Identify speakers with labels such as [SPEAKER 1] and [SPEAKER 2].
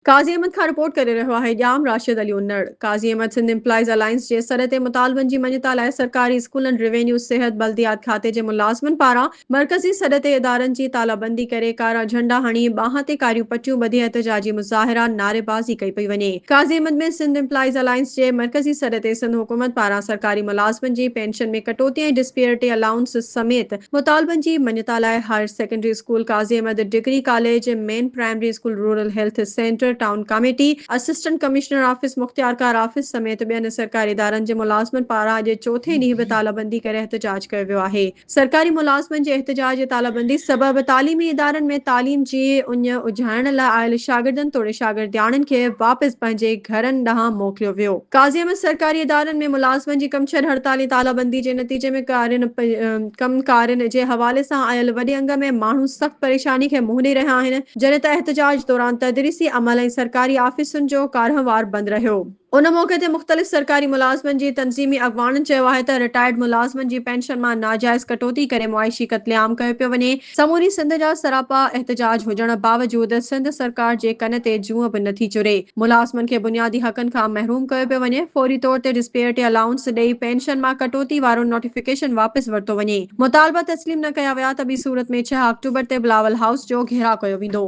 [SPEAKER 1] قاضي احمد کان رپورٽ ڪري رهيو آهي ڄام راشد علي انڙ. قاضي احمد سنڌ امپلائيز الائنس جي سڏ تي مطالبن جي مڃتا لاء سرڪاري اسڪولن، روينيو، صحت، بلديات کاتي جي ملازمن پاران مرڪزي سڏ تي ادارن جي تالابندي ڪري ڪارا جهنڊا هڻي ٻانهن تي ڪاريون پٽيون ٻڌي احتجاجي مظاهرا نعريبازي ڪئي پئي وڃي. قاضي احمد ۾ سنڌ امپلائيز الائنس جي مرڪزي سڏ تي سنڌ حڪومت پاران سرڪاري ملازمن جي پينشن ۾ ڪٽوتي ۽ ڊسپيئرٽي الائونس سميت مطالبن جي مڃتا لاء higher secondary school Qazi Ahmed, degree college, main primary school, rural health centre, town committee, assistant commissioner office, مختيارڪار office سميت ٻين سرڪاري ادارن جي ملازمن پاران اڄ چوٿين ڏينهن به تالابندي ڪري احتجاج ڪيو ويو آهي. سرڪاري ملازمن جي احتجاج ۽ تالابندي سبب تعليمي ادارن ۾ تعليم جي اڃ اجهائڻ لاء آيل شاگردن توڙي شاگردياڻين کي واپس پنهنجي گهرن ڏانهن موڪليو ويو. قاضي احمد سرڪاري ادارن ۾ ملازمن جي ڪمڇڏ هڙتال ۽ تالابندي جي نتيجي ۾ ڪارين ڪم ڪارين جي حوالي سان آيل وڏي انگ ۾ ماڻهو سخت پريشاني کي منهن ڏئي رهيا آهن، جڏهن ته احتجاج دوران تدريسي عمل ۽ سرڪاري آفيسن جو ڪاروهنوار بند رهيو. ان موقعي تي مختلف سرڪاري ملازمن جي تنظيمي اڳواڻن چيو آهي ته رٽائرڊ ملازمن جي پينشن مان ناجائز ڪٽوتي ڪري معاشي قتل عام ڪيو پيو وڃي، سموري سنڌ جا سراپا احتجاج هجڻ باوجود سنڌ سرڪار جي ڪن تي جونء به نٿي چري، ملازمن کي بنيادي حقن کان محروم ڪيو پيو وڃي، فوري طور تي ڊسپيئرٽي الائونس ڏئي پينشن مان ڪٽوتي وارو نوٽيفڪيشن واپس ورتو وڃي، مطالبا تسليم نه ڪيا ويا ته ٻي صورت ۾ ڇهه آڪٽوبر تي بلاول هائوس جو گهيراء ڪيو ويندو.